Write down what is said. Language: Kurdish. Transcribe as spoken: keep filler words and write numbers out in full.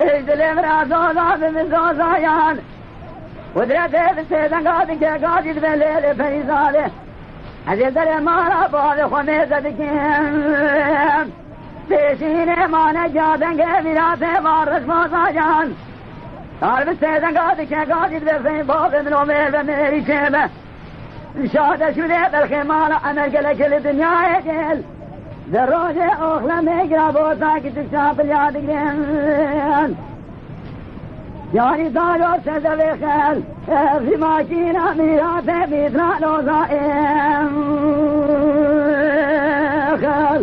Ey dilê min a zoza bi min zozayan. Qudretê bi sê denga dike gazî dibe lêlê peyzadê. Ez ê derê mala bavê xwe mêze dikim. Pêşînê mane ca dengê mîratê va reşma zayan. Dar bi sê denga dike gazî dibe fey bavê min o mêr ve mêrî çêbe. Şade şûrê belxê mala emer gelekê li dinyayê gel. Di rojê oxlemê gira bota kiçik çapilya digrin. Yanî daro sezevê xel. Evî makîna mîratê mîtra loza ê xel.